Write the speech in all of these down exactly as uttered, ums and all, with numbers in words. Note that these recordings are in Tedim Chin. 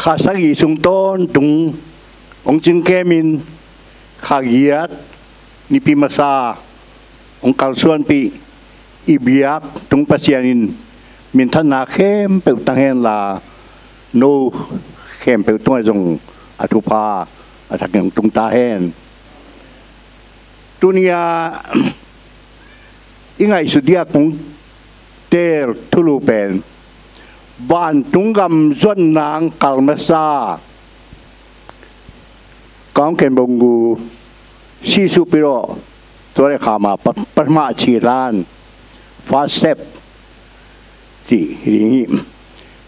Kha sagih sung tawntung hong cingkemin, kha giat Nipi masa hong kalsuanpih i biak tung Pasian in minthanna khempeuh tang henla, no khempeuh tungah zong a thupha a thakin hong tung ta hen. Tuni-a i ngaihsut dingin kong teel thulu pen vantung gam zuatna hong kal masa, kong ken bong gu, sih suh pih rawh, tua leh kha ma pa, pa mah ci hlan, first step ci hi ding hi.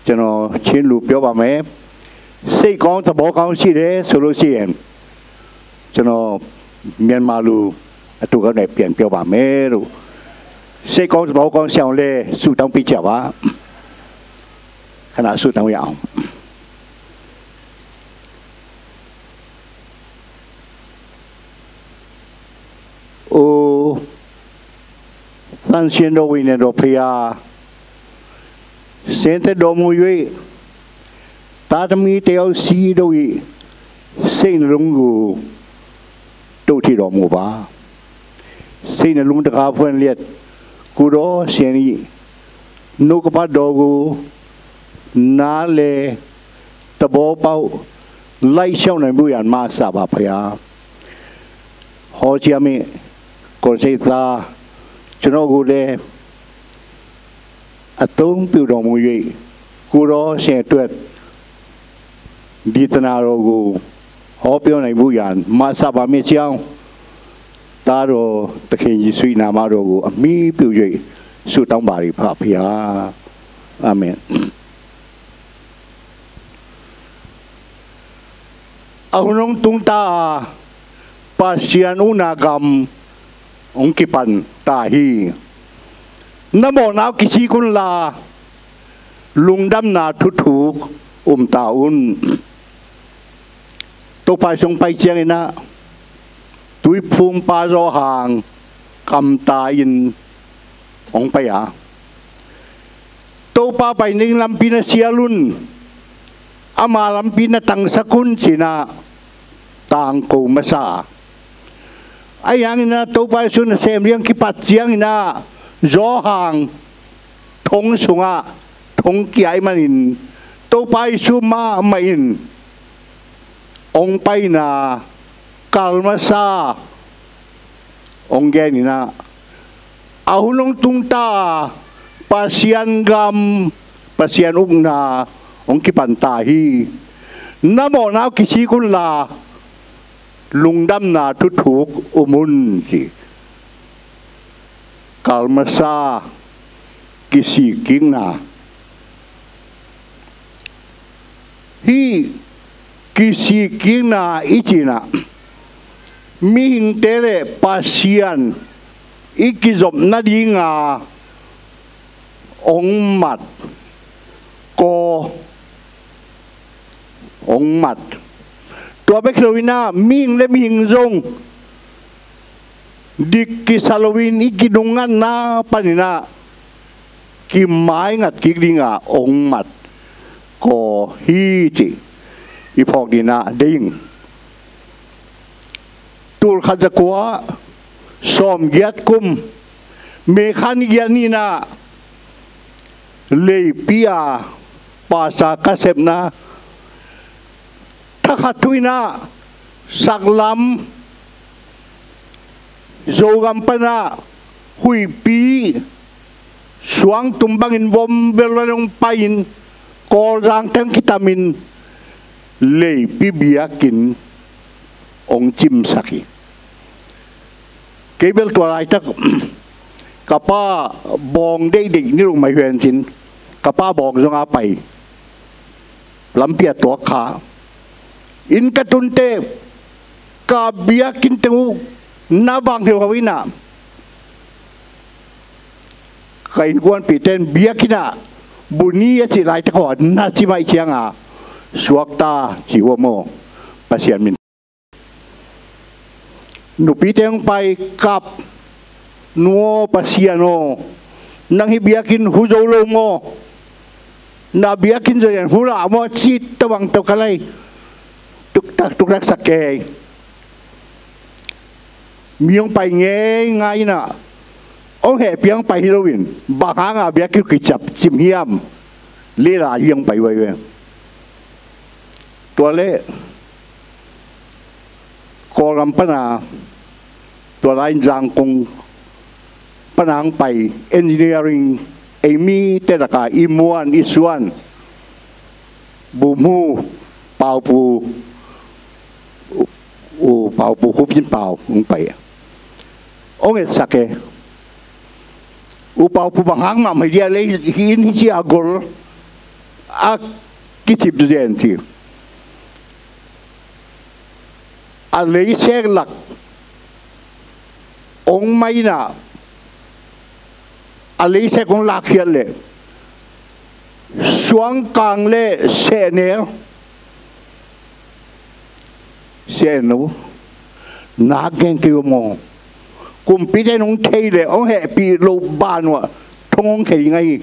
Ceno Chin lu pio ba me, sei kong ta bo kong si de, solo si em. Ceno Myanmar lu a tu ka ne pian pio ba me lu. Sei kong ta bo kong siang le, su tang pi cia ba. Khana su tang ya. O, သန့်ရှင်းတော်ဝိညာဉ်တော်ဖခင် ဆင်းသက်တော်မူ၍ သားသမီးတစ်ယောက်စီတို့၏ စိတ်နှလုံးကို တို့ထီတော်မူပါ။ စိတ်နှလုံးတကားဖွင့်လျက် ကိုယ်တော်ရှင်၏ နှုတ်ကပတ်တော်ကို နားလည် သဘောပေါက် လိုက်လျှောက်နိုင်ဖို့ရန် မဆပါဖခင်။ ဟောကြားမည့် ကိုယ်စိတ်သား ကျွန်တော်ကိုလည်း အသုံးပြုတော်မူ၍ ကိုယ်တော်ရှင်အတွက် ဒေသနာတော်ကို ဟောပြောနိုင်ဖို့ရန် မဆပါမည့်အကြောင်း သားတော်သခင်ယေရှု၏နာမတော်ကို အမှီပြု၍ ဆုတောင်းပါ၏ဖခင်။ အာမင်။ A hun hong tung ta a, Pasian ukna gam hong kipan ta hi. Na mawhna uh kisik unla, lungdamna thuthuk um ta un. Topa Jesu hong pai ciangin ah, tuiphumpa Johan kamta in hong pai a, Topa pai ning lampi na sial un, ama lampi na tangsak un ci-in ah tangko masa a. Ahi hangin ah Topa Jesu nasem ding kipat ciangin ah Johan thong sungah thong kia ahih manin Topa Jesu mahmah in hong paina kal masa hong genin ah, a hun hong tung ta a, Pasian gam, Pasian ukna hong kipan ta hi. Na mawhna uh kisik unla, lungdamna thuthuk um un ci. Kal masa, kisik kikna. Hih kisik kikna i cihna, mihingte le Pasian i kizop nadinga hong mat, kaw, hong mat. Tua bek hi lo-in ah, mihing le mihing zong dik kisa loin i kinungngatna panin ah kimaingat kik dinga hong mat, kaw hi cih i phawk dingin ah deih ing. Tul khat za kua sawmgiat kum May kha ni giat ni-in ah, Leipi a Pastor ka sepna thakhat thu-in ah, saklam Zogam pan ah huihpi suangtum bangin vom velvel hong pai-in, Kawlzang teng kitamin, Leipi biakinn hong cimsak hi. Kei bel tua laitak ka pa bawng deihdeih ni luk mai hi ven cin, ka pa bawng zong a pai, lampi a tuak kha. Inn ka tun teh, ka biakinn teng uh na vang heuhau in ah, ka innkuanpihte in biakinn ah bu ni a cih laitak aw, na cimai cianga suakta ci uh a maw, Pasian min. Nupite hong pai kap, Nu aw, Pasian aw, nang hih biakinn hu zo lo maw? Na biakinn zong en hula maw, ci tawh bang tawh ka lai. Tuktak tuktak sak kei. Mi hong pai ngei ngai inah, hong hehpih hong pai hi loin, bang hanga biakinn kiciap cim hiam? Lila hi hong pai vai ve. Tua leh Kawlgam pana, tua lai-in Zangkong pana hong pai engineering, ei mite laka i muan i suan, Bumhu, Paupu, u, u Paupu, Hu Pin Pau hong pai. Hong etsak e. U Paupu bang hang mahmah dia lei hi in hi ci a gol a kicip zen ci. A leisek lak hong mai inah, a leisek hong lakkhiat leh suangkang le sehnel, sehnel, nak gen kei uh maw. Kumpite nong thei leh hong hehpih loh ban uah thong hong khia ding ahi.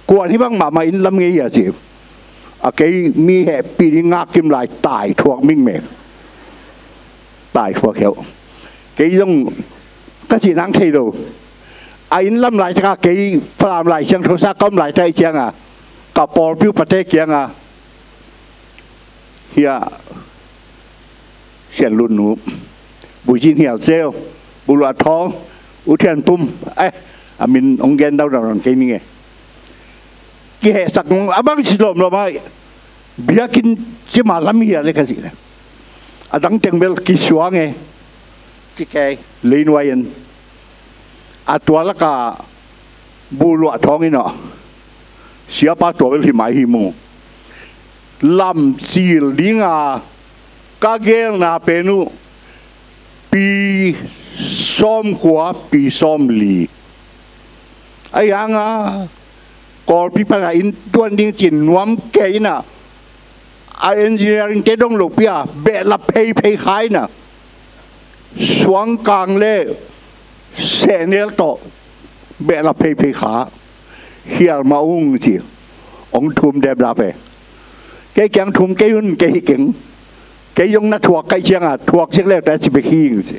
Kuan hih bang mahmah inn lam ngei hia ci. A kei mi hehpih ding ngak kim lai tai thuak mingmek. Tai thuak heuh. Kei zong ka cih nang thei lo. A inn lam laitaka kei Falam Lai Siangtho sa ka om laitak cianga ka pawlpi upate kianga, hia, Sian Lun Nu, Buizin Hial Ceu, Bu Luah Thawng, U Thian Pum, eh, a min hong gen daudau nawn kei ning e. Kihehsak a bang ci lawmlawm a, biakinn cima lam hia le ka cih le, a dang teng bel kisuang e, ci kei, leinuai en. A tua laka Bu Luah Thawng in a, siapa tua bel hi mai hi mu. Lamcil dinga ka gelna pen uh pi sawmkua, pi sawmli. Ahi hanga Kawlpi pana inn tuan ding cin nuam kei inah, a engineering te dong lopi a behlap pheiphei kha inah, suangkang le sehnel tawh behlap pheiphei kha. Hial mah ung ci. Hong thum depdap e. Kei kiang thum kei un, kei hi keng. Kei zong na thuak kaih cianga thuak ciak leute a ci bek hi ing ci.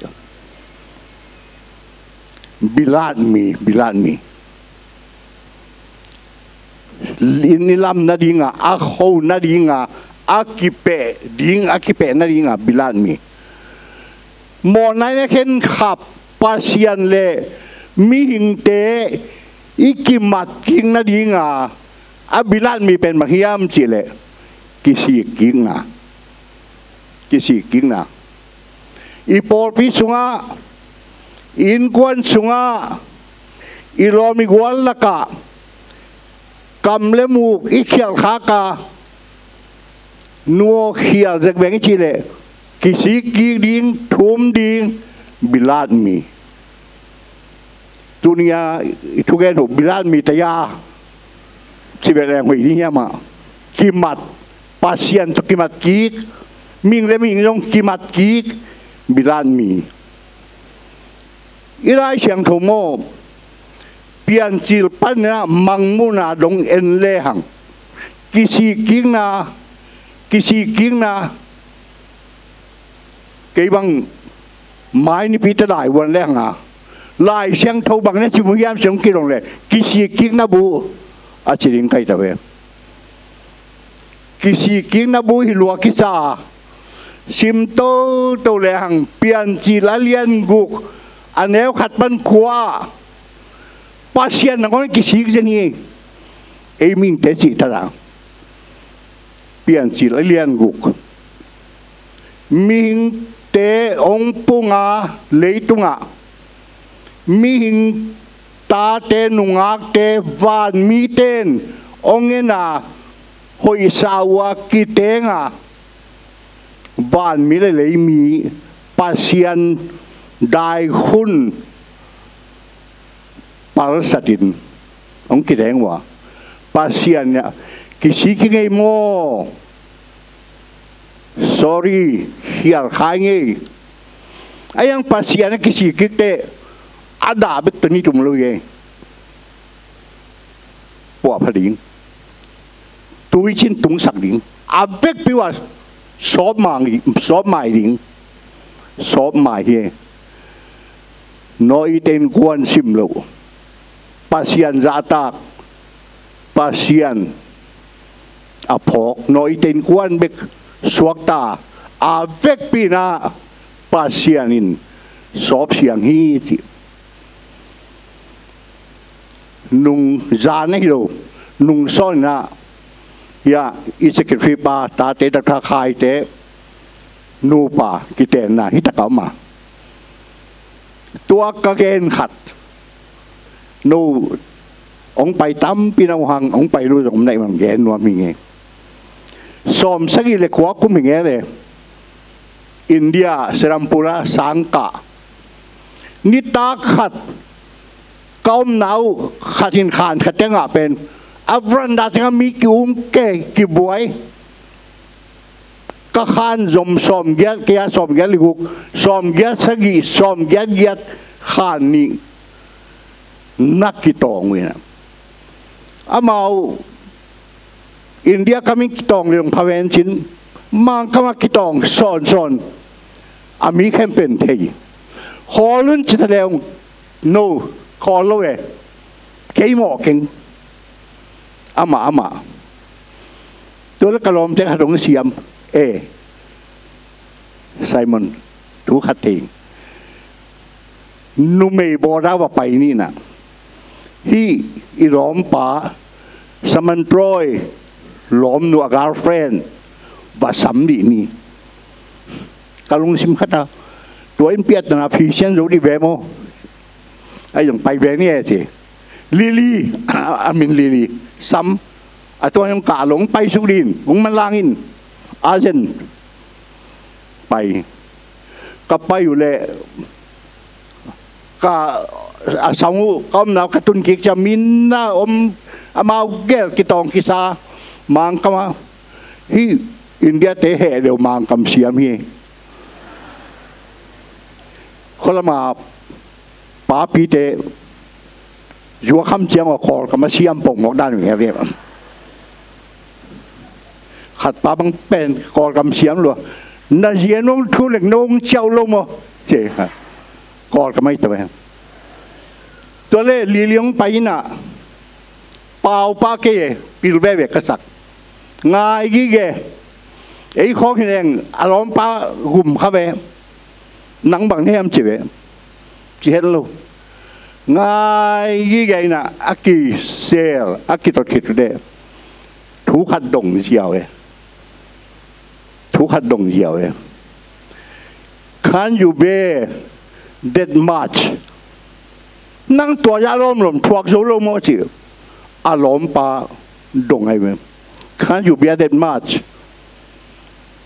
Bilat mi, bilat mi. Inn i lam nadinga, a kho nadinga, a kipeh ding, a kipeh nadinga bilat mi. Mawhna in a khenkhap Pasian le mihingte i kimat kik nadinga a bilat mi pen bang hiam cih leh, kisik kikna. Kisik kikna. I pawlpi sungah, i innkuan sungah, i lawm i gual lakah kam le muk i khialh khak a, nu aw, khial zek veng i cih leh, kisik kik ding, thum ding, bilat mi. Tuni-a i thugen uh bilat mi taya, ci beh leng hoih ding hiam ah? Kimat, Pasian tawh kimat kik, mihing le mihing zong kimat kik, bilat mi. I Lai Siangtho maw, Piancil panin ah Mangmuhna dong en lehang, kisik kikna, kisik kikna, kei bang mai nipi ta lai vuan lehang a, Lai Siangtho bang na ci mu hiam ci hong kidong leh, kisik kikna bu a ci ding ka hi ta ve. Kisik kikna bu hi lua kisa a, sim toto lehang Piancil a lian guk, a neu khat pan kua ah Pasian nangawn kisik zen hi. Ei mihingte cih ta a, Piancil a lian guk, mihingte hong pung a, leitungah mihing tate, nungakte, vanmite in hong en a, hoihsa uh a, kiteng a, vanmi le leimi, Pasian daikhun palsatin hong kiteng uh a, Pasian ah kisik hi ngei maw? Sorry, khial kha hi ngei. Ahi hang Pasian ah kisik kik teh a dah bek tawh ni tum lo hi ei. Puahpha ding. tui cin tungsak ding. A vekpi uh a sawp mai, sawp mai ding. Sawp mai hi. Noah ite innkuan sim loh, Pasian zahtak, Pasian a phawk, Noah ite innkuan bek suakta, a vekpi in ah Pasian in sawp siang hi ci. Nung zan ahi lo, nung sawn in ah, hiah i secretary pa, tate, Doctor Khaite nupa kitenna hi tak a om a. Tua ka gen khat, no hong pai tampi na uh hang, hong pai lo zong om na hih man gen nuam hi ing e. Sawm sagih le kua kum hi ing e le, India, Serampore, Sangkah. Nitak khat ka omna uh khat in khan khat tengah pen a veranda tengah mi ki-um kei, kibuai. Ka khan zom sawmgiat, kei a sawmgiat le guk, sawmgiat sagih, sawmgiat giat, khan nih na kitawng uh in ah. Amau India kam in kitawng leng pha ven cin, Mangkam ah kitawng sawnsawn a mi khempeuh in thei. Khawl un ci ta leng, no, khawl lo e, kei mawh keng. Amah, amah. Tua leh ka lawmte khat hong siam e. Simon, thu khat thei ing. Numei border va pai ni in ah, hih i lawmpa Samantroy lawmnu a girlfriend va sam dih ni. Ka lungsim khat a, tua in piattana phisian zo dih ve maw? Ahi zong pai ve ni e ci. Lily, a min Lily, sam. A tua hong kah lo, hong pai suk dih in, hong manlang in. Urgent. Pai. Ka pai uh leh ka, a sang uh, ka omna uh ka tun kik ciang, mi na om, amau gel kitawng kisa Mangkam ah. Hih India te heh deuh Mangkam siam hi. Khualama papite zuakham ciang a Kawlkam a siam pongmawk dan uh hi a ve. Khat pa bang pen Kawlkam siam lua. Na zia nong thu leng nong ciauh lo maw? Ci. Kawlkam ahi ta ve. Tua leh Lily hong pai in ah, pau pah kei e, pil veve ka sak. Ngai gige. Ei khawng hi leng a lawmpa gum kha ve. Nang bang na hiam ci ve. Ci het lo. Ngai gige in ah, a kisel, a kitot khit uh leh thu khat dong ziau e. Thu khat dong ziau e. Can't you bear that much? Nang tua zah lawmlawm thuak zo lo maw ci. A lawmpa dong ahi ve. Can't you bear that much?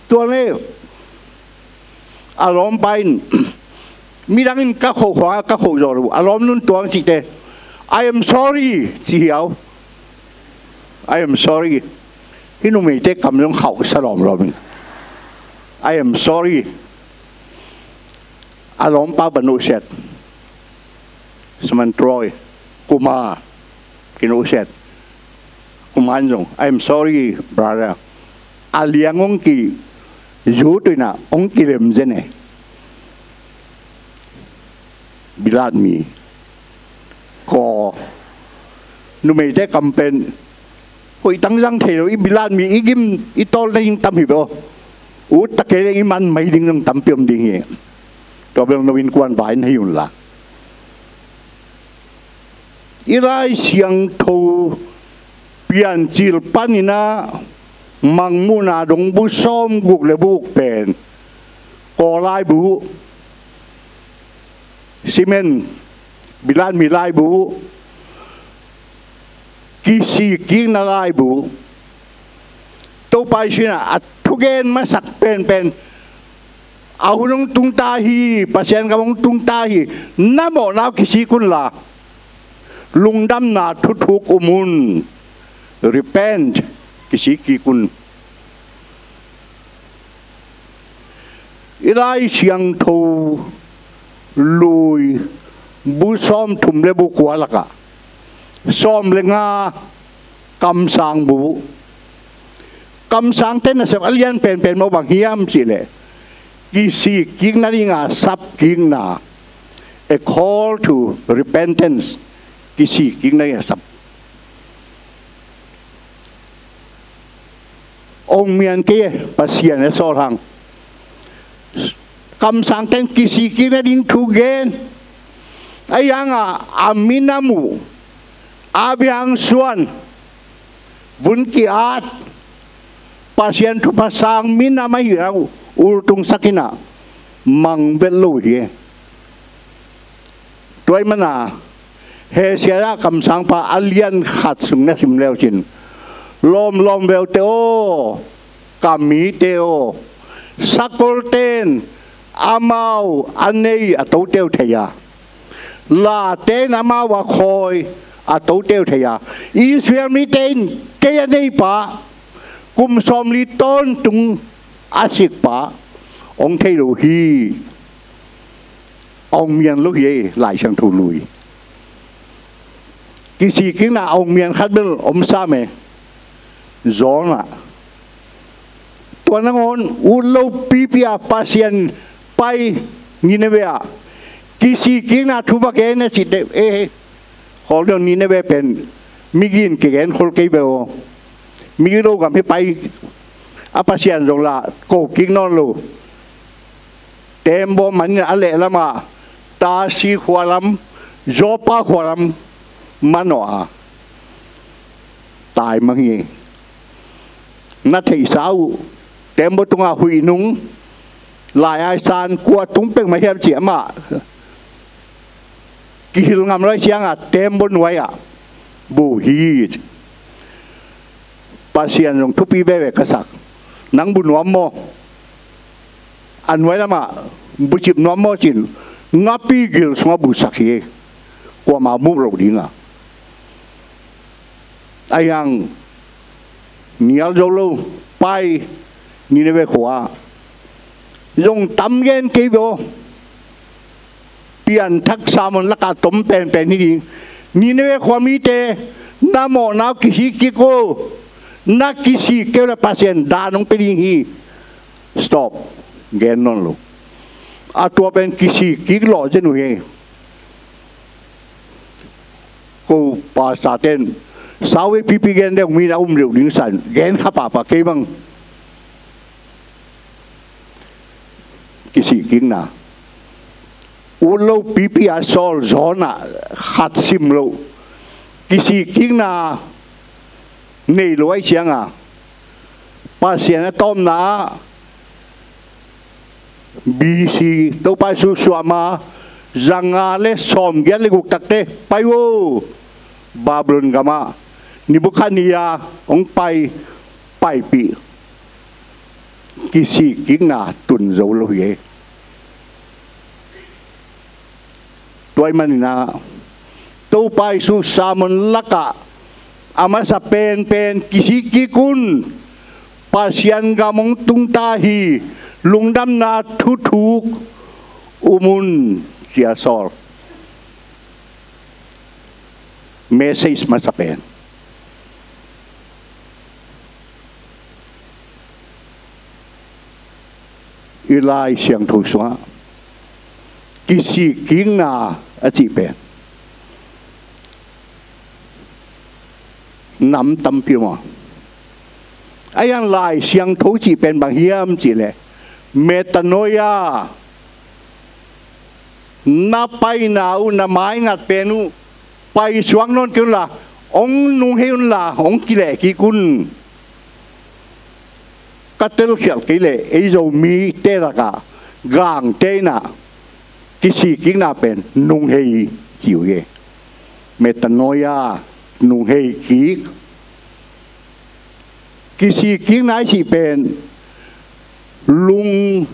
Tua leh a lawmpa in, midang in ka khoh khawng a ka khoh zawh lo, a lawmnun tuang cihte, "I am sorry," ci hiau. "I am sorry." Hih numeite kam zong khauh sa lawmlawm in, "I am sorry." A lawmpa va nuhsiat. Samantroy, Kuma, kinuhsiat. Kuma in zong, "I am sorry, brother." A liang hong kizut uh in ah, hong kilem zen e. Bilat mi. Kaw. Numeite kam pen hoih tang zang thei lo, i bilat mi, i gim, i tawl ding tam hi ve aw. Ut ta kei leh i man mai ding zong tampi om ding hi. Tua bel no innkuan vai na hi un la. I Lai Siangtho Piancil panin ah Mangmuhna dong bu sawmguk le bu guk pen kaw laibu, cement, bilat mi laibu, kisik kikna laibu. Topa Jesuh in a thugen masak penpen, a hun hong tung ta hi, Pasian gam hong tung ta hi, na mawhna uh kisik un la, lungdamna thuthuk um un, repent, kisik kik un. I Lai Siangtho Lui bu sawmthum le bu kua lakah sawm le nga kamsang bu, Kamsangte nasep a lian penpen mah bang hiam cih leh, kisik kik nading a sap kikna, a call to repentance, kisik kik nading a sap. Ong mian kei e, Pasian e sawl hang. Kamsangte'n kisik kik nading thu gen. Ahi hang a, a minam uh, a biang suan, vun ki-at, Pasian thupha sang minam ahih hang uh, ultungsak in a, mang vet lo hi. Tua ahih manin a, Hesai ah kamsangpa a lian khat sung na sim le uh cin, lawmlawm veu te aw, ka mite aw, sakolte in amau a nei a tote uh thei a, late in amau a khawi a tote uh thei a, Israel mite in kei a neipa, kum sawmli tawntung a sikpa hong thei lo hi. Hong mian lo hi ei, Lai Siangtho lui. Kisik kikna hong mian khat bel om sam e. Jonah. Tua nangawn ut lopipi a Pasian pai Nineveh ah, kisik kikna thu va gen e cih teh, eh, khawl deuh Nineveh pen migin kigen khol kei ve aw. Migilo gam hi pai a, Pasian zong lah ko kik nawn lo. Tembaw man in a lehlam ah, Tarsis khua lam, Joppa khua lam manawh a, taimang hi. Na theihsa uh, tembaw tungah huih nung, lai-ai san kua tung peuhmah hiam cih amah kihil ngam lo ahih ciangin tembaw nuai ah bu hi. Pasian zong thupi veve ka sak. Nang bu nuam maw? A nuai lamah bucip nuam maw cin, ngapi gil sungah busak hi. Kuamah muh loh ding a. Ahi hang nial zo lo, pai Nineveh khua. Zong tam gen kei ve aw. Pianthak sermon lakah tom penpen hi ding. Nineveh khua mite, na mawhna uh kisik kik o. Na kisik kei uh leh Pasian dan hong pia ding hi. Stop. Gen nawn lo. A tua pen kisik kik lawh zen uh hi. Ko pastor ten sau ei pipi gen deuh mi na um deuh ding san gen kha pahpah kei bang. Kisik kikna ut lopipi a sawl Jonah khat sim loh. Kisik kikna nei lo ahih ciangin Pasian a tawpna ah B C Topa Jesu suah ma zanga le sawmgiat le guk takte pai vo Babylon gamah, Nebuchadnezzar hong pai, paipih. Kisik kikna tun zo lo hi. Tua ahih manin ah Topa Jesu sermon lakah a masa penpen kisik kik un. Pasian gam hong tung ta hi. Lungdamna thuthuk um un, ci a sawl. Message masa pen. I Lai Siangtho sungah kisik kikna a cih pen nam tampi om a. Ahi hang Lai Siangtho cih pen bang hiam cih leh, metanoia. Na paina uh, na maingat pen uh paisuak nawn kei unla, hong nunghei unla, hong kileh kik un. Ka telkhialh kei leh ei Zomite lakah gangte in ah kisik kikna pen nunghei ci uh hi. Metanoia, nunghei kik. Kisik kikna i cih pen lungsim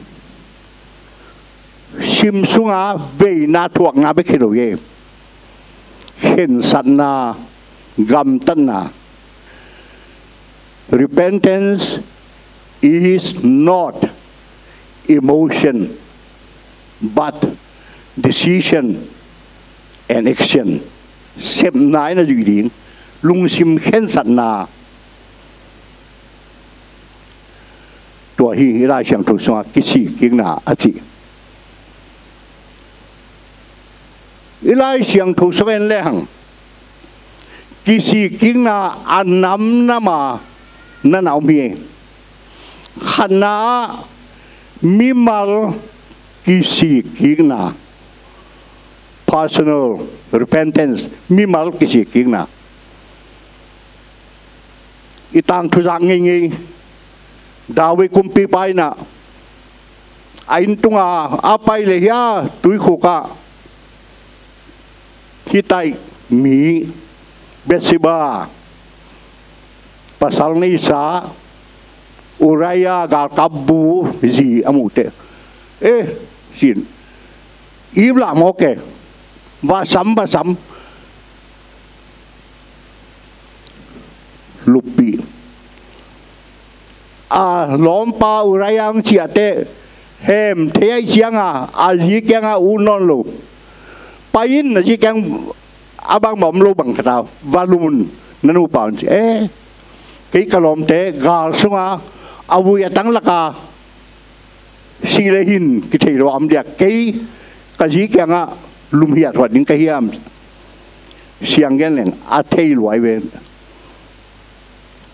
sunga veina thuakna bek hi lo hi. Khensatna, gamtatna. Repentance is not emotion, but decision and action. Sepna in a zuih ding, lungsim khensatna. Hi, i Lai Siangtho sungah kisikkikna a cih. I Lai Siangtho sungah en lehang kisikkikna a namnam a na na om hi. Khatna ah mimal kisikkikna, personal repentance, mimal kisikkikna. I tangthu zak ngeingei. David kumpipa in ah a inn tungah a pai leh hia, tuikhuk ah Hittite mi Bathsheba pasal neisa Uriah galkapbu zi a muh teh, eh, sin, ip lah mawk e. Va sam, va sam. Luppih. A lawmpa Uriah hong ciah teh, hem thei ahih ciangah a zi kiangah ut nawn lo. Pai in, a zi kiang a bang mah om lo bang khat a, va lum un, na nupa un ci. Eh, kei ka lawmte gal sungah a vui a tang laka sih leh hin kithei lo a om dia, kei ka zi kiangah lumhiat huat ding ka hiam? Siang gen leng a thei lua hi ve.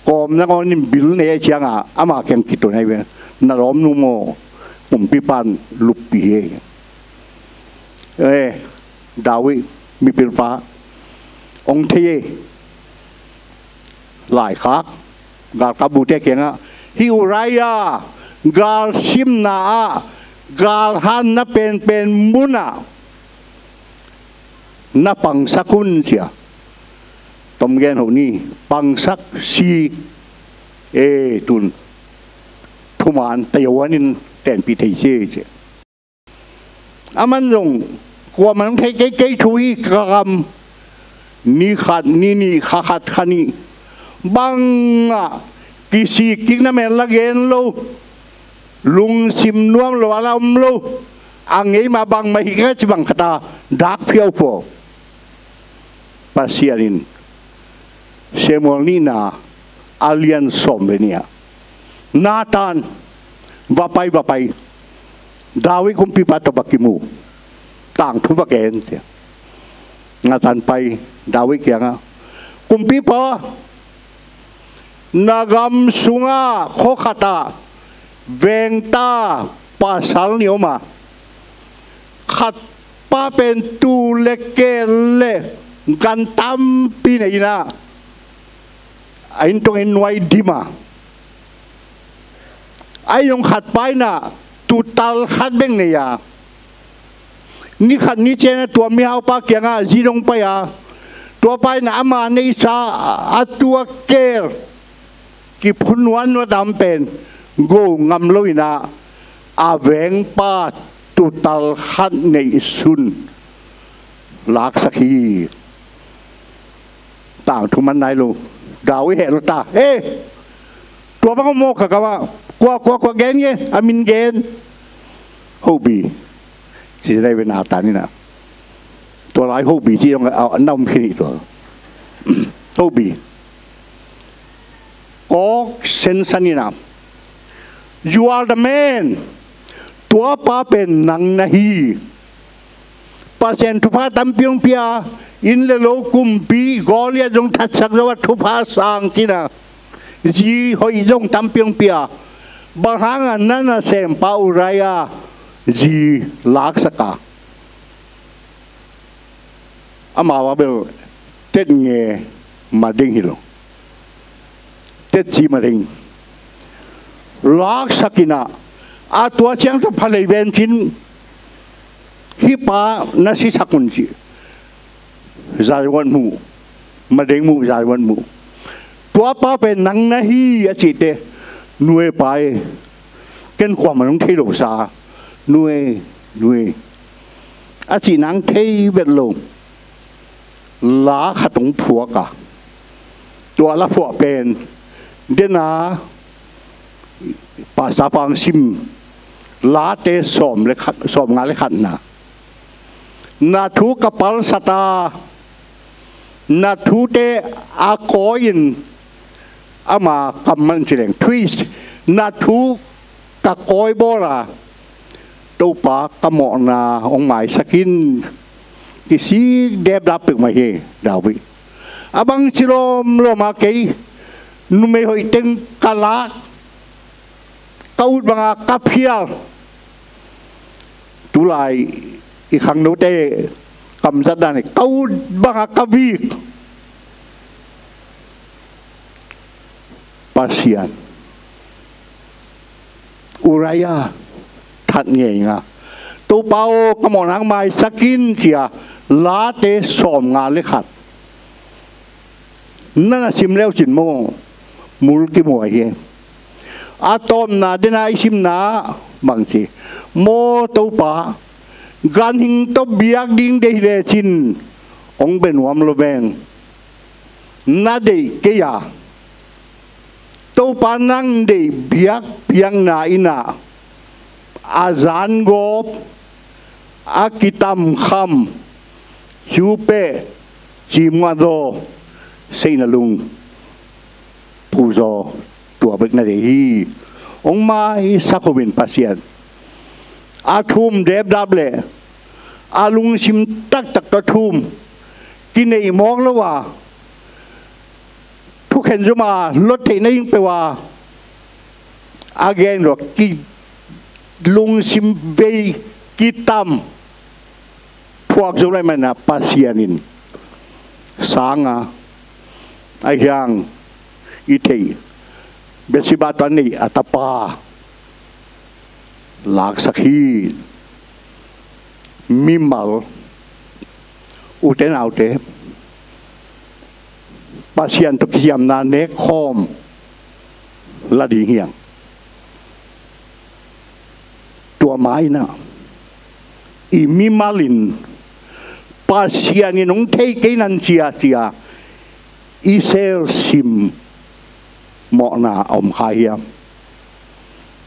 Kawm nangawn in bil nei ahih ciangah ama kiang kitun ahi ve. Na lawmnu maw, kumpipa in luppih hi. Eh, David mipilpa hong thei e. Laikhak galkapbute kiangah, hih Uriah galsimna ah galhanna penpen munah na pangsak un, ci a. Tom gen hoh ni, pangsak si e. Tun thuman tayohan in tenpih thei si e, ci. Aman zong kuaman hong thei kei, kei thu hi, ka gam. Ni khat, ni nih, kha khat, kha nih bangah kisikkikna mel la gen lo, lungsim nuam lo a la om lo, a ngei mah bangmah hi kei ci bang khat a dak phiauphua. Pasian in Samuel nihna a lian sawm le nih ah, Nathan, va pai, va pai, David kumpipa tawh va kimu, tangthu va gen, ci a. Nathan pai David kiangah, kumpipa, na gam sungah khua khat ah vengta pasal nih om a, khat pa pen tuu le keel le gan tampi nei in ah, a inn tungah inn nuai dim a, ahi zong khat pa in ah tuutal khat bek nei a, ni khat ni ciang ah tua mihaupa kiangah zi dong pai a, tua pa in ah ama neihsa a tuu a keel kiphun nuannuat a om pen go ngam lo in ah, a vengpa tuutal khat neih sun laksak hi. Tangthu man nai lo. David heh lo ta. Eh, tua bang om maw ka gam ah? Kua, kua, kua, gen nge, a min gen. Hobi. Ci nai ve, Nathan in ah. Tua lai Hobi ci zong a, a, na om khin hi tua. Hobi. Kawk sensan in ah, you are the man. Tua pa pen nang na hi. Pasian thupha tampi hong pia, inn le lo kumpi Goliath zong thatsak zo a, thupha sang ci-in ah, zi hoih zong tampi hong pia. Bang hangah na nasempa Uriah zi laksak a? Amau a bel tet nge mading hi lo. Tet ci mading. Laksak in ah, a tua ciang tawh phalei ven cin, hih pa na sisak un ci. Zaiwan muh, mading muh, zaiwan muh. Tua pa pen nang na hi a cih teh, nu e pa e, ken kuamah nong thei lo sa, nu e, nu e, a cih nang thei vet lo. La khat hong phuak a, tua la phuah pen, den a, Pastor pa hong sim, Late sawm le khat, sawmnga le khatna. Na thu ka palsat a, na thute a kawi-in, ama kam man ci leng, twist, na thu ka kawi bawl a, Topa ka mawhna hong maisak in. Kisik depdap peuhmah hi David. A bangci lawmlawm a kei numei hoih teng ka lak, ka ut banga ka phial. Tulai i khangnote kamzat dan hi, ka ut banga ka vik. Pasian, Uriah that ngeinga, Topa aw, ka mawhna hong maisak in, ci-a Late sawmnga le khat na na sim leucin maw, mul kimuai hi. A tawpna dena i simna bangci, maw Topa, ganhing tawh biak ding deih lecin hong bia nuam lo veng. Na deih kei a, Topa nang deih biakpiakna in ah a zangawp, a kitamkham, ciupeh, cimnguahzaw, seihna lung, puzaw, tua bek na deih hi. Hong maisak hovin Pasian. A thum depdap leh a lungsim taktak tawh thum, kineih mawk lo a, thukhen zom a lot theih nading peuh a, a gen lo a, ki lungsim vei kitam phuak zo lai mana Pasian in sang a, a hiang i theih Bathsheba tua neih a tapa laksak hi. Mimal, ute naute, Pasian tawh kiciamna nekkhawm la ding hiang. Tua ma-in ah i mimal in Pasian in hong thei kei nan cia cia i selsim mawhna a om kha hiam?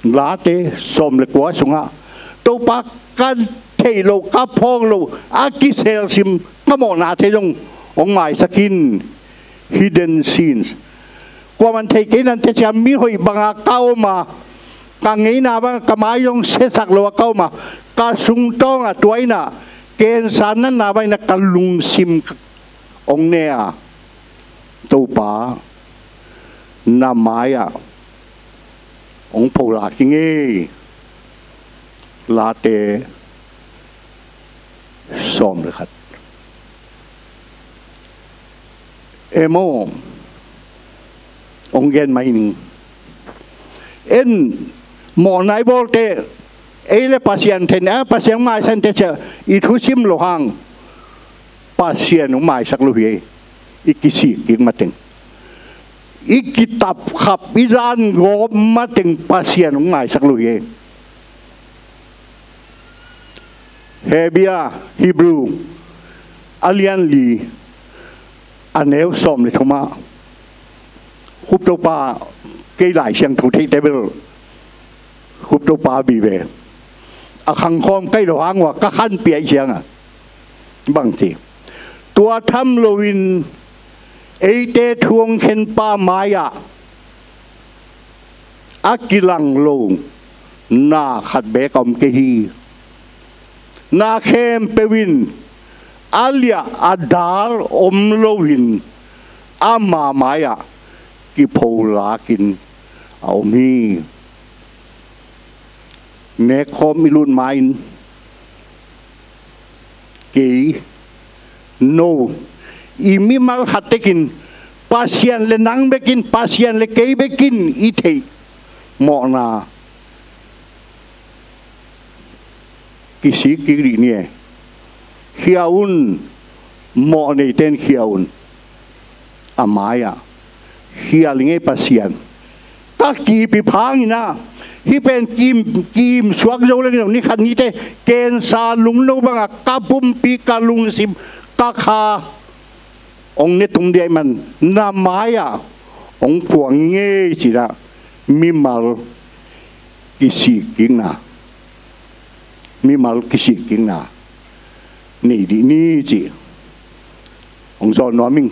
Late sawm le kua sungah, Topa, ka theih loh, ka phawk loh a kiselsim ka mawhna thei zong hong maisak in. Hidden sins. Kuaman thei kei nante cia, mi hoih banga ka om a, ka ngeina banga ka mai zong siasak lo a ka om a, ka sungtawng a tua in ah cancer natna bangin ah ka lungsim hong ne a, Topa, na mai-ah hong pholak ing ei. Late sawm le khat. Em aw, hong gen mai ning. En, mawhna i bawlte, ei le Pasian then a, Pasian hong maisak inte cia i thusim loh hang, Pasian hong maisak lo hi ei. I kisik kik mateng, i kitapkhap, i zangawp mateng Pasian hong maisak lo hi ei. Hebia, Hebrew, a lian li, a neu sawm le thum ah, Khup Topa, kei Lai Siangtho theihte bel Khup Topa vive. A khangkhawm ka hih loh hang ua ka khanpiak ciangah bangci, tua tham loin eite thu hong khenpa mai-ah a kilang lo na khat beek a om kei hi. Na khempeuh in a liah a dal om loin ama mai-ah kipholak in a om hi. Nekkhawm i lut ma-in kei, no, i mimal khat tekin Pasian le nang bekin, Pasian le kei bekin i theih mawhna kisik kik dih ni e. Khia un, mawh neite in khia un. A mai-ah, khia ling ei Pasian. Ka kip i phang in ah, hih pen kim, kim suak zo leng lo, ni khat nite cancer lungno bangah ka pumpi, ka lungsim, ka kha hong ne tum dih ahih man, na mai-ah hong phuang ing ei ci-in ah, mimal kisik kikna, mimal kisik kikna nei dih ni cih hong zawn nuam ing.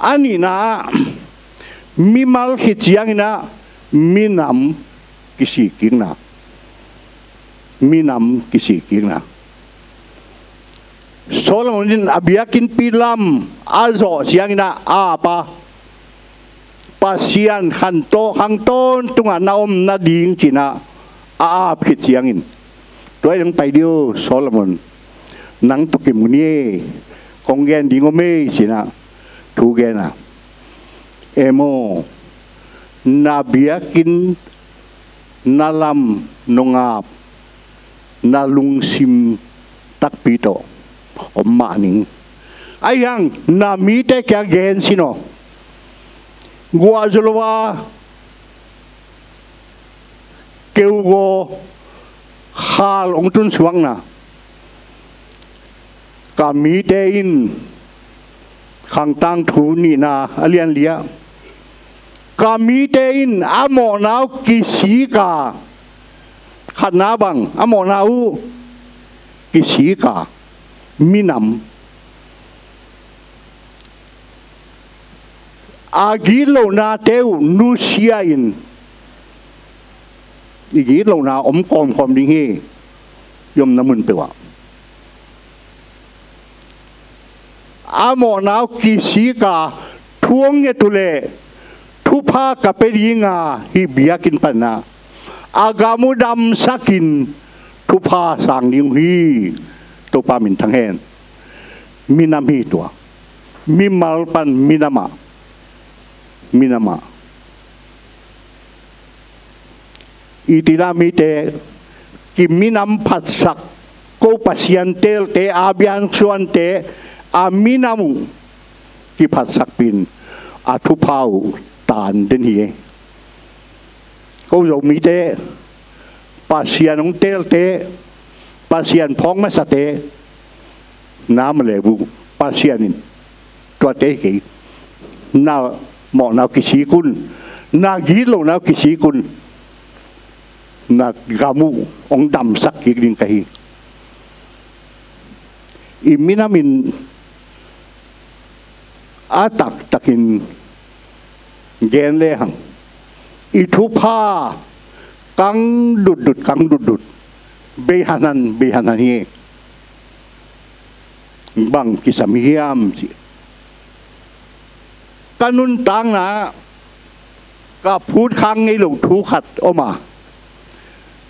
A nihna ah, mimal khit ciangin ah minam kisikkikna. Minam kisikkikna. Solomon in a biakinnpi lam a zawh ciangin a ap a, Pasian khantoh khang tawntungah na om nading ci-in a ap khit ciangin, tua hi ding pai dih o Solomon, nang tawh kimu ni e, kong gen ding om e ci-in a thu gen a. Em aw, na biakinn, na lam, nong ap, na lungsim takpi tawh om mah ning. Ahi hang na mite kiang gen sin aw. Guah zaw lo a keugaw khal hong tun suakna, ka mite in, Khang Tangthu nihna a lian li ah, ka mite in a mawhna uh kisik a, khatna bang, a mawhna uh kisik a, minam, a gitlohnate uh nusia in, i gitlohna om kawmkawm ding hi, i omna mun peuh ah. A mawhna uh kisik a, thu hong nget uh leh thupha ka pia ding a, hih biakinn pan ah a gam uh damsak in thupha sang ding uh hi. Topa minthang hen. Minam hi tua. Mimal pan minam ah. Minam ah. I Tila mite kiminam phatsak, ko Pasian teelte, a biaksuante a minam uh kiphatsakpih in a thupha uh taan den hi. Ko Zomite, Pasian hong teelte, Pasian phawk masate, na maleh uh Pasian in tuate hi kei. Na mawhna uh kisik un, na gitlohna uh kisik un, na gam uh hong damsak kik ding ka hi. I minam in a taktakin gen lehang, i thupha kang dutdut, kang dutdut, bei hanhan, bei hanhan hi. Bang kisam hiam cih, ka nuntakna ka phutkhak ngei loh thu khat om a,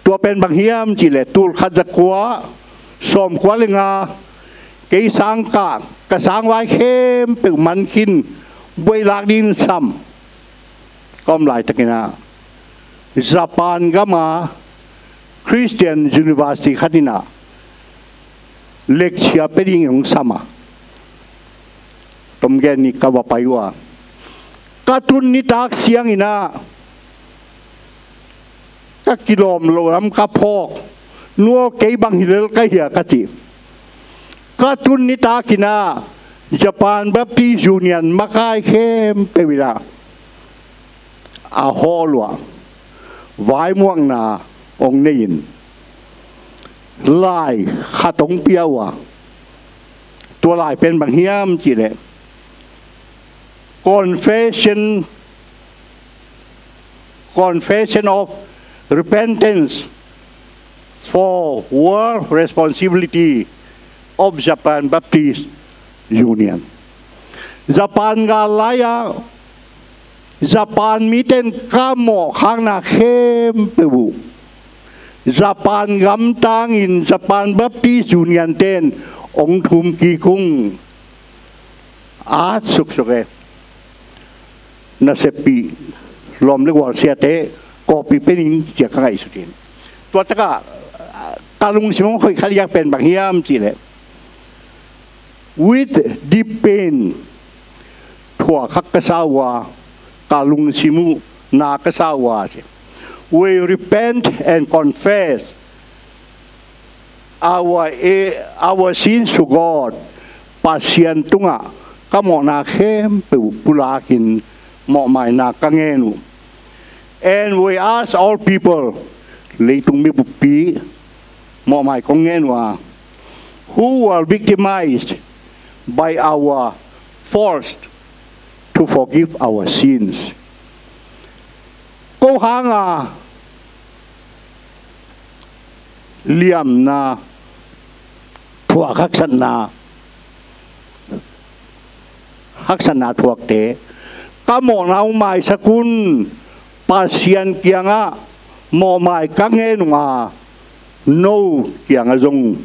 tua pen bang hiam cih leh, tul khat za kua sawmkua le nga, kei sang kah, ka sangvai khempeuh man khin, buai lak dingin sam ka om laitakin ah, Japan gam a Christian University khat in ah lecture pia dingin hong sam a, tom gen ni, ka va pai uh a, ka tun nitak ciangin ah ka kilawm loh lam ka phawk, nu aw, kei bang hi lel ka hia ka ci. Ka tun nitakin ah Japan Baptist Union makai khempeuh in ah a hall uah vaimuakna hong nei in, lai khat hong pia uh a, tua lai pen bang hiam cih leh, Confession, Confession of Repentance for World Responsibility of Japan Baptist Union. Japan gal lai-ah Japan mite in ka mawhkhakna khempeuh uh Japan gamtangin Japan Baptist Union-te in hong thum kik ung. At suksuk e. Naseppih lawm le gual siate, kawpi penin ciah ka ngaihsut in. Tua takah ka lungsim hong khoih kha diak pen bang hiam cihleh, with deep pain, thuak khak ka sa uh a, ka lungsim uh na ka sa uh a, ci. We repent and confess our, eh, our sins to God. Pasian tungah ka mawhna khempeuh pulakin mawhmaina ka ngen uh. And we ask all people, leitung mi buppi mawhmai kong ngen uh a, who were victimized by our faults to forgive our sins. Ko hanga liamna thuak, haksatna, haksatna thuakte ka mawhna hong maisak un. Pasian kiangah mawhmai ka ngen uh a, no kiangah zong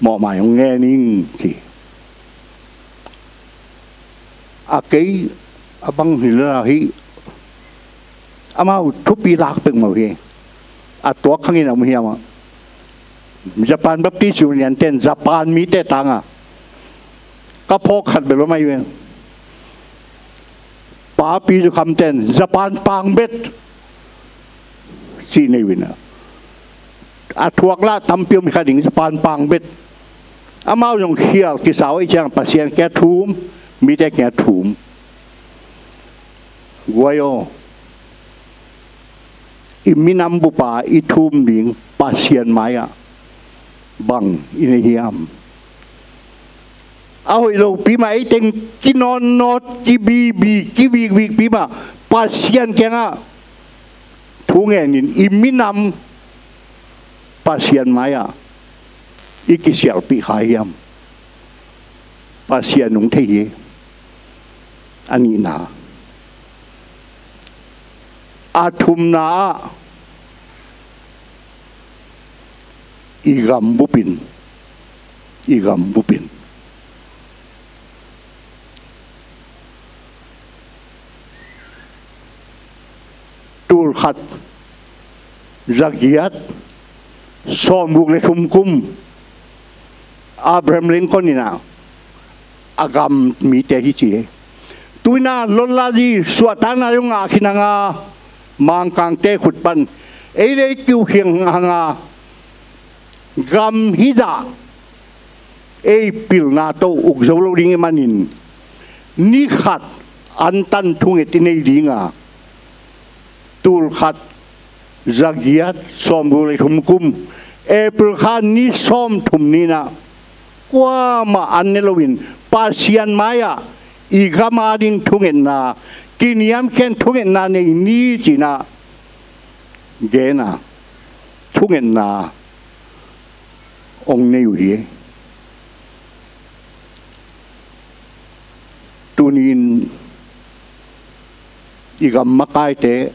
mawhmai hong ngen ing, ci. A kei a bang hi la hi. Amau thupi lak pek mah uh hi. A tuak khangin a om hiam ah, Japan Baptist Union ten Japan mite tangah ka phawk khat bel om ahi ve. Papi Zu Kham ten Japan pang bet, ci nei uh hi na. A thuak lah tampi om hi kha ding, Japan pang bet. Amau zong khial kisa uh ahih ciang Pasian kiang thum, mite kiang thum. Guai aw, i minam bup a i thum ding Pasian mai-ah bang i nei hiam? A hoih lopi mah, ei teng kinawtnawt, kibibi, kivikvikpi mah Pasian kiangah thu ngenin i minam Pasian mai-ah i kisialhpih kha hiam? Pasian hong thei hi. A nihna. A thumna ah, i gam bupin, i gam bupin. Tulkhat zagiat sawmguk le thum kum Abraham Lincoln in ah a gam mite hi ci hi. Tu-in ah London zi suahtakna zong ngah khin hang a, Mangkangte khut pan ei le ei kiuh khiang hang a, gam hizah ei pilna tawh uk zo lo ding ih manin ni khat antan thunget i nei ding a, tulkhat zagiat sawmguk le thum kum April kha ni sawmthum ni-in ah kuamah an ne loin Pasian mai-ah i gam ading thungetna, kiniamkhiat thungetna nei ni ci-in ah gen a, thungetna hong nei uh hi. Tuni-in i gam makaite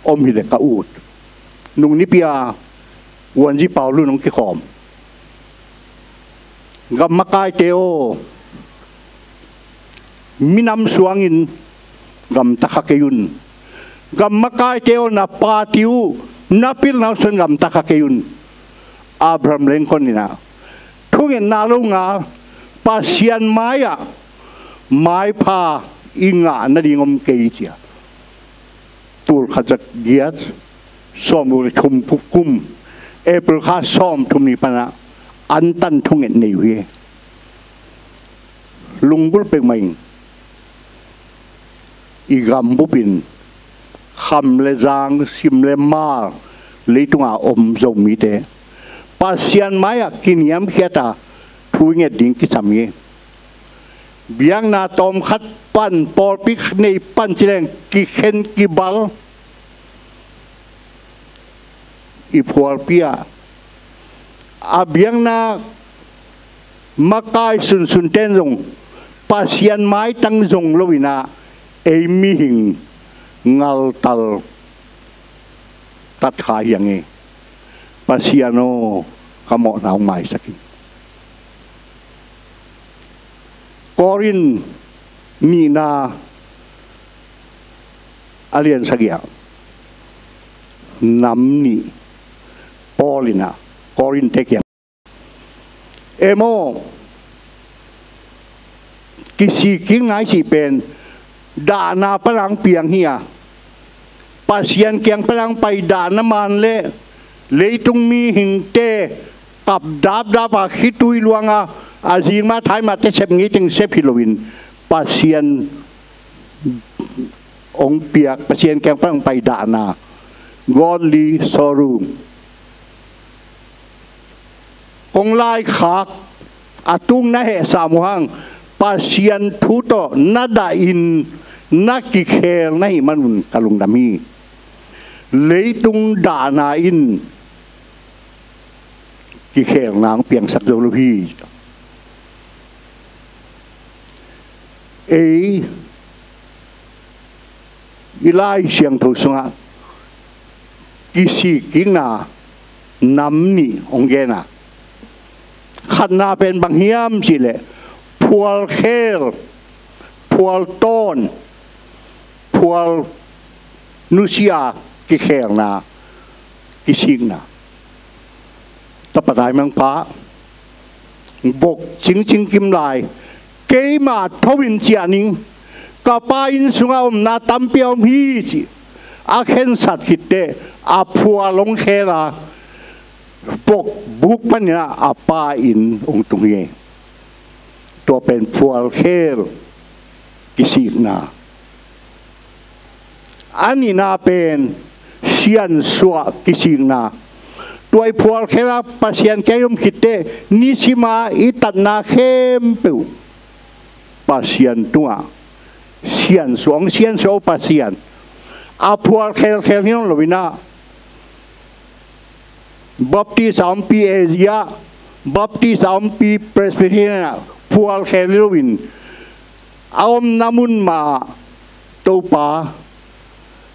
om hileh ka ut. Nung nipi-a Wanzi Paulun hong kikhawm. Gam makaite aw, minam suangin gamta kha kei un. Gam makaite aw, na party uh, na pilna uh sungin gamta kha kei un. Abraham Lincoln in ah thungetna lo ngal, Pasian mai-ah maipha i ngah nading om kei, ci a. Tulkhat zagiat sawmguk le thum kum April kha sawmthum ni pan ah antan thunget nei uh hi. Lunggulh peuhmah ing. I gam bupin kham le zang, sim le mal, leitunga om Zomite Pasian mai-ah kiniamkhiat a thu i nget ding kisam hi. Biakna tawmkhat pan, pawlpi nei pan ci leng kikhen kibal i phualpi-ah, a biakna makai sunsunten zong Pasian maitang zong lo-in ah ei mihing ngaltal tat kha hi hang hi. Pasian aw, ka mawhna hong maisak in. Korin nihna a lian sagih ah, nam nih Paul in ah Korinte kiang, em aw, kisik kik nai cih pen dahna pan a hong piang hi a, Pasian kiang pan a hong pai dahna man le leitung mihingte kap dapdap a, khitui luang a, a zing mah thai mah te sep ngei teng sep hi loin Pasian hong piak, Pasian kiang pan hong pai dahna, godly sorrow. Kong laikhak a tung na hehsam uh hang, Pasian thu tawh na dahin na kikhel na hih manun ka lungdam hi. Leitung dahna in kikhelna hong piangsak zo lo hi. Ei i Lai Siangtho sungah kisikkikna nam nih hong gen a, khatna pen bang hiam cihleh phualkhel, phualtawn, phual nusia kikhelna, kisikna. Tapa taimangpa vok cingcing kim lai, keima tho in ciah ning, ka pa inn sungah omna tampi a om hi ci a khensat khitteh a phual hong khel a, vok buk panin a pa inn hong tung hi. Tua pen phualkhel kisikna. A nihna pen siansuah kisikna. Tua i phualkhel a Pasian kiang i om khitteh nisima i tatna khempeuh Pasian tungah siansuah, hong siansuah uh Pasian. A phualkhel khel hi nawn lo in a, Baptist a ompi A Z ah, Baptist a ompi Presbyterian ah phualkhel hi loin, a omna mun mah Topa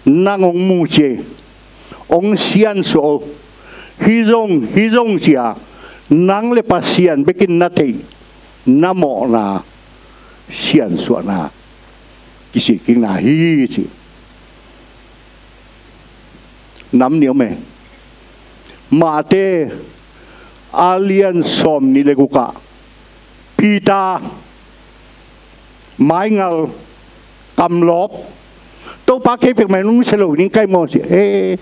nang hong mu ci, hong siansuah uh. Hih zong, hih zong ci a, nang le Pasian bekin na theih, na mawhna siansuahna kisikkikna hi ci. Nam nih om e. Mate a lian sawm nih le guk ah Peter maingal kamlawp, Topa kei pek mai nung sia lo ning kai maw ci. E,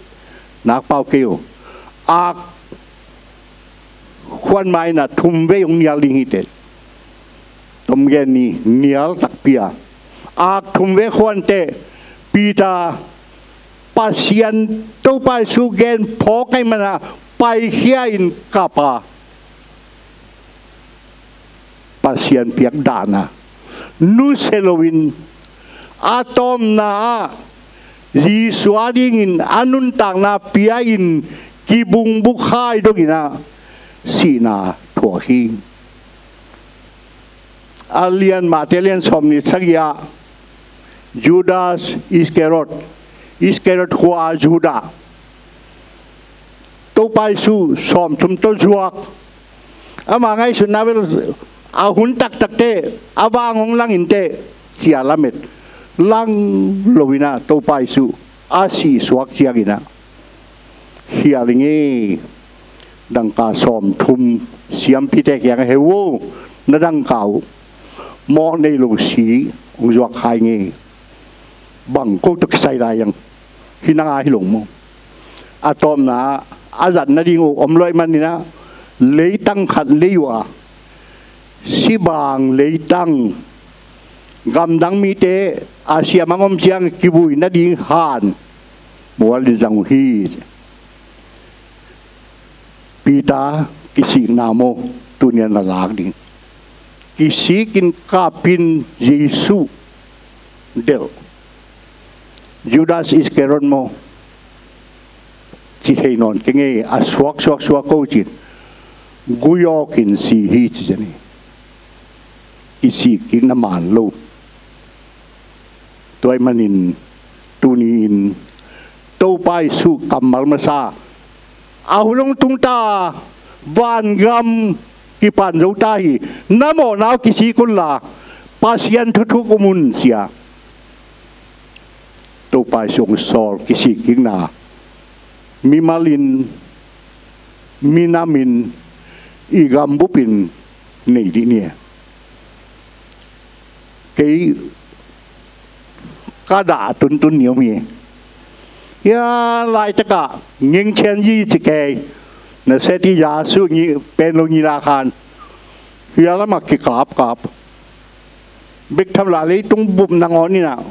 nakpau kei uh. Ak khuan mai na thum vei hong nial ding hi teh. Tom gen ni nial takpi a. Ak thum vei khuan teh Peter Pasian Topa Jesu gen phawk ai mana paikhia in kap a. Pasian piak dahna nusia loin a tawpna ah Jesu a dingin a nuntakna pia in kibungbuk khai dongin ah sihna thuak hi. A lian Mate lian sawm nih sagih ah Judas Iskariot, Iskariot khua Judah, Topa Jesu sawmthum tawh zuak. Ama ngaihsutna bel a hun taktak teh a vang hong lang in teh cia lamet lang lo in ah Topa Jesu a sih suak ciangin ah khial i ngei. Dangka sawmthum siampite kiang a heu o, na dangka uh mawh nei lo si hong zuak khai ngei. Bang ko tuk sai lai ang hi nang a hi lo maw? A tawpna a zat nading uh om loih manin ah leitang khat lei uh a, sibang leitang, gamdang mite a siamang om ciang kivui nading han mual in zang uh hi. Peter kisikna maw, tunian na lak ding. Kisikin kapin Jesu delh. Judas Iskariot maw, ci thei nawn kei ngei, a suak suak suak ko cin gui awkin si hi ci zani. Kisikin na man lo. Tua ahih manin tuni-in Topa Jesu kammal masa a hun hong tungta, vangam kipan zota hi. Na mawhna uh kisik unla Pasian thuthuk um un cia. Topa Jesu hong sawl kisikkikna mimalin, minamin, i gambupin nei dih ni. Kei ka dah tuntun ni om hi. Hia laitakah ngingchian yi ci kei na seti yasu ngi pen lo ngi la khan hia lamah kikapkap bek tham lah leitung bup nangawn inah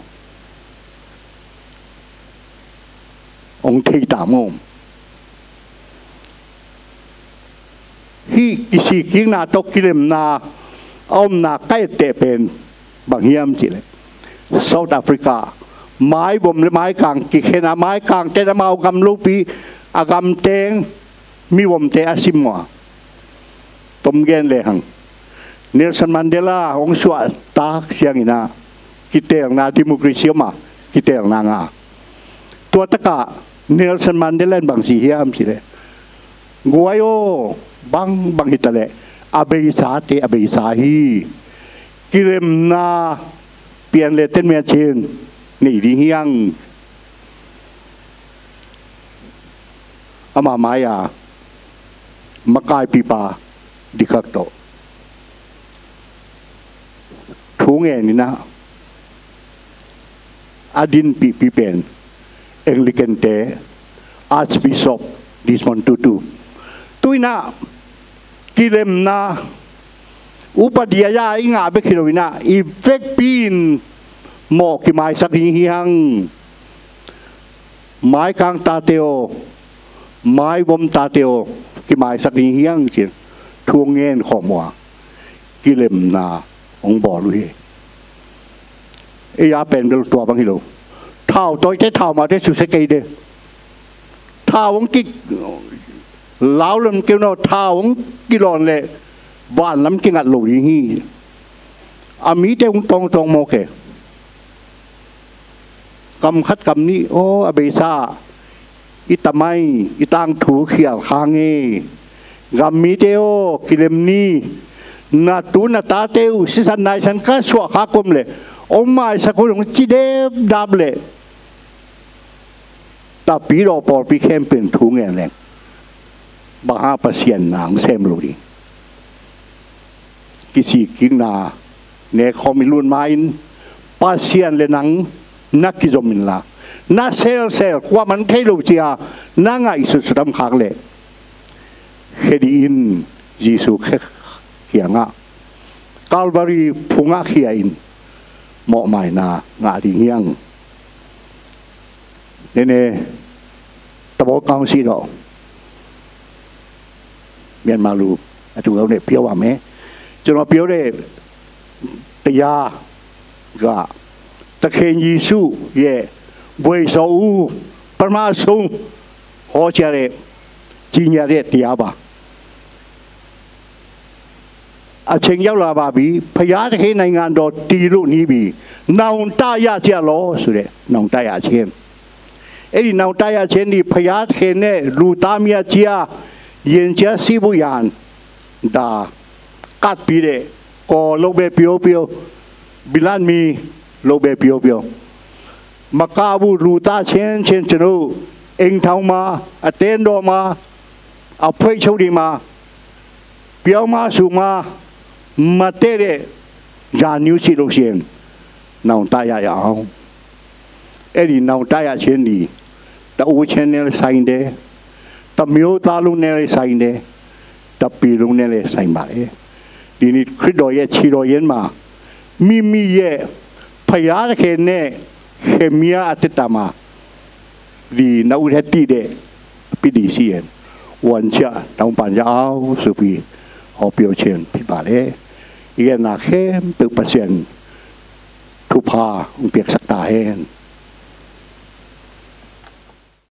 hong thei ta maw? Hih kisikkikna tawh kilemna a omna ka etteh pen bang hiam cihleh South Africa maivom le maikang kikhen a, maikangte in amau gam lopi a gamteng mivomte a sim uh a, tom gen lehang, Nelson Mandela hong suahtak siangin ah kiteelna, democracy om a, kiteelna ngah. Tua takah Nelson Mandela in bang ci hiam cih leh, guai aw, bang bang hi ta leh a beisa te a beisa hi. Kilemna pian le ten mia cin nei ding hi hang. Ama mai-a makaipipa Dikak tawh thu ngen in ah a dinpihpi pen Anglican te, Archbishop Desmond Tutu. Tu in ah kilemna upa dia ya i ngah bek hi lo in ah, i vekpi in mawh kimaisak ding hi hang. Maikang tate aw, maivom tate aw, kimaisak ding hi hang ci-in thu ngen khawm uh a, kilemna hong bawl uh hi. Ei a pen bel tua bang hi lo. Thau tawite, thau mate susia kei de. Thau hong ki lau lam keu naw, thau hong kilawn leh vanlam kingat lo ding hi. A mite hong tawngtawng mawk e. Kam khat kam nih aw, a beisa i tamai i tangthu khial khang e. Gam mite aw, kilem ni. Na tu na tate uh sisan naisan ka suah kha kom leh hong maisak un, hong ci depdap leh Tapidaw pawlpi khempeuh in thu ngen leng, bang hang Pasian na hong sem lo ding? Kisikkikna nek khawm i lut ma-in Pasian le nang na kizom inla, na selsel, kuamah thei lo ci-a na ngaihsutsut om khak leh, khe dih in. Jesu khe kiangah, Calvary phungah khia in, mawhmaina ngah ding hi hang. Nene, tabawk kawng si daw. Myanmar lu, a tu gau ne piau am e. Cun a piau de, taya, ga, takhen Yesu, ye, buai so u, parma sung, ho chia de, cinya de, tia ba. A cheng yau la ba bi, พระยาที่ในงานดอกตีลุนี้บี น้องตายาเจียโล สุดเลย น้องตายาเชน เอ็ดน้องตายาเชนนี่ พระยาเทนเนี่ย ลูตาเมียเจีย เย็นเจียซีบุยาน ดา กัดปีเด ก็โลเบเปียวเปียว บิลันมี โลเบเปียวเปียว มาก้าบูลูตาเชน เชนชนุ เอ็งเทามา อเตนโดมา อภัยโชคดีมา เปียวมาสู่มา มาเตเด ยานิวสิโลเซียน น้องตายาเอา เอ็ดน้องตายาเชนดี ตาอูเชนเนลไซน์เด ตามิวตาลุงเนลไซน์เด ตาปีลุงเนลไซน์บาเอ ดีนี่คริสโดยเยชีโดยเย็นมา มีมีเย พยาเคนเน เคมียาอติตามา ดีนาอุเทติเด ปิดีเซียน วันเชะ ตาอุปัญญาเอาสุปี หอเปียวเชน ผิดบาทเอ อีกนาเข้มตึกเปอร์เซ็นต์ ทุพา องค์เปียกสักตาเฮน